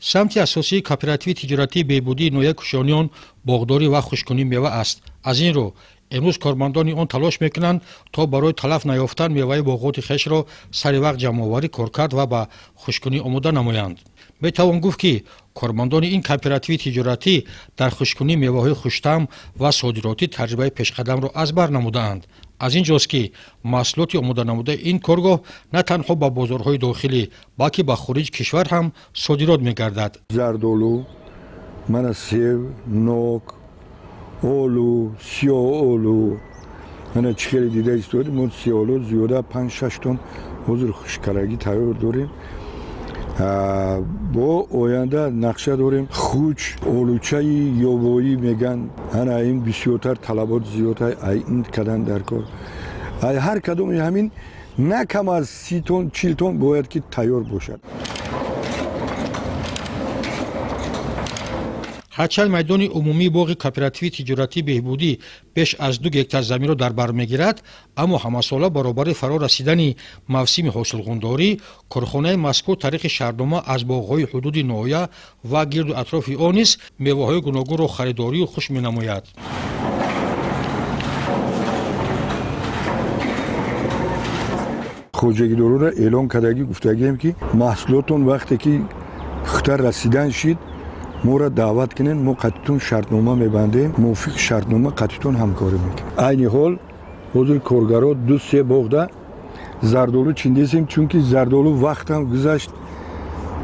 Самти асосии кооперативи тиҷоратии Беҳбудии ноҳияи Кушониён боғдорӣ ва хушккунии мева аст. Аз ин рӯ имрӯз кормандони он талош мекунанд, то барои талаф наёфтан меваи боғоти хешро сари вақт ҷамъоварӣ, коркард ва ба хушккунӣ омода намоянд. Метавон гуфт, ки кормандони ин кооперативи тиҷоратӣ дар хушккунии меваҳои хуштаъм ва содиротӣ таҷрибаи пешқадамро аз бар намудаанд. Аз ин ҷост, ки маҳсулоти омоданамудаи ин коргоҳ на танҳо ба бозорҳои дохилӣ, балки ба хориҷи кишвар ҳам содирот мегардад. Зардолу, мана сев, нок, олу, сиёҳолу, мана чӣ хеле дида истодем, мо сиёҳолу зиёда 5-6 тонн ҳозир хушккардагӣ тайёр дорем. Бо оянда нақша дорем хуч, олучаи ёвоӣ меган, ана ин бисёртар талабот зиёд, ай ин кадан дар кор. Ай ҳар кадоми ҳамин на кам аз 30 тонн, 40 тонн бояд ки тайёр бошад. Ҳарчанд майдони умумии боғи кооперативи тиҷоратии Беҳбудӣ беш аз 2 гектар заминро дар бар мегирад, аммо ҳамасола баробари фаро расидани мавсими ҳосилғундорӣ корхонаи мазкур тариқи шаҳрнома аз боғҳои ҳудуди ноҳия ва гирду атрофи он низ меваҳои гуногунро харидорию хуш менамояд. Хоҷагидороро эълон кардагӣ гуфтагием, ки маҳсулотон вақте ки пухта расидан шид, моро даъват кунед, мо қатитон шартнома мебандем, мувофиқи шартнома қатитон ҳамкорӣ мекунем. Айни ҳол ҳозир коргаро 2-3 боғда зардолу чиндесем, чунки зардолу вақтам гузашт,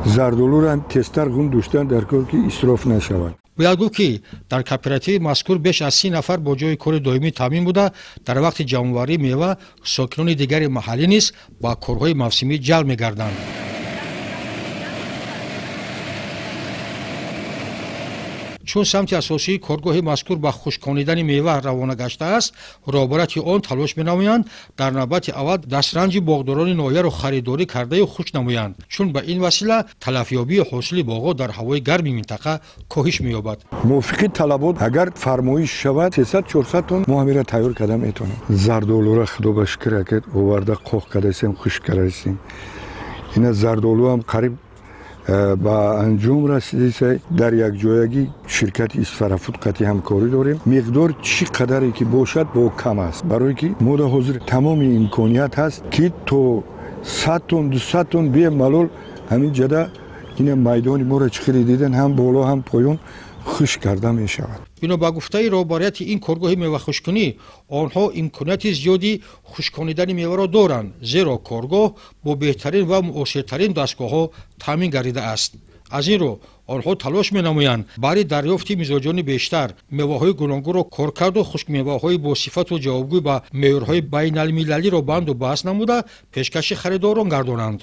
зардолуро ҳам тезтар ғун доштан дар кор, ки исроф нашавад. Бояд гуфт, ки дар кооперативи мазкур беш аз 30 нафар бо ҷои кори доимӣ таъмин буда, дар вақти ҷамъоварии мева сокинони дигари маҳаллӣ низ ба корҳои мавсимӣ ҷалб мегарданд. Чун самти асосии коргоҳи мазкур ба хушконидани мева равона гаштааст, роҳбарияти он талош менамоянд дар навбати аввал дастранҷи боғдорони ноҳияро харидорӣ кардаю хушк намоянд, чун ба ин васила талафёбии ҳосили боғҳо дар ҳавои гарми минтақа коҳиш меёбад. Мувофиқи талабот агар фармоиш шавад 300-400 тонн мо ҳамира тайёр карда метавонем. Зардолуро худо ба шукр акад оварда қоқ кардасем, хушк кардасем. Ина зардолуам қариб ба анҷом расидиса. Дар якҷоягӣ ширкати Исфарафуд қатъи ҳамкорӣ дорем. Миқдор чӣ қадаре ки бошад бо кам аст, барое ки мода ҳозир тамоми имконият ҳаст, ки то 100 тонн, 200 тонн бемалол ҳамин ҷада ина майдони моро чӣ хеле дидан, ҳам боло ҳам поён хушк карда мешавад. Бино ба гуфтаи роҳбарияти ин коргоҳи мевахушккунӣ, онҳо имконияти зиёди хушконидани меваро доранд, зеро коргоҳ бо беҳтарин ва муосиртарин дастгоҳҳо таъмин гардидааст. Аз ин рӯ онҳо талош менамоянд барои дарёфти мизоҷони бештар меваҳои гуногунро коркарду хушкмеваҳои бо сифату ҷавобгӯй ба меъёрҳои байналмилалиро банду баст намуда пешкаши харидорон гардонанд.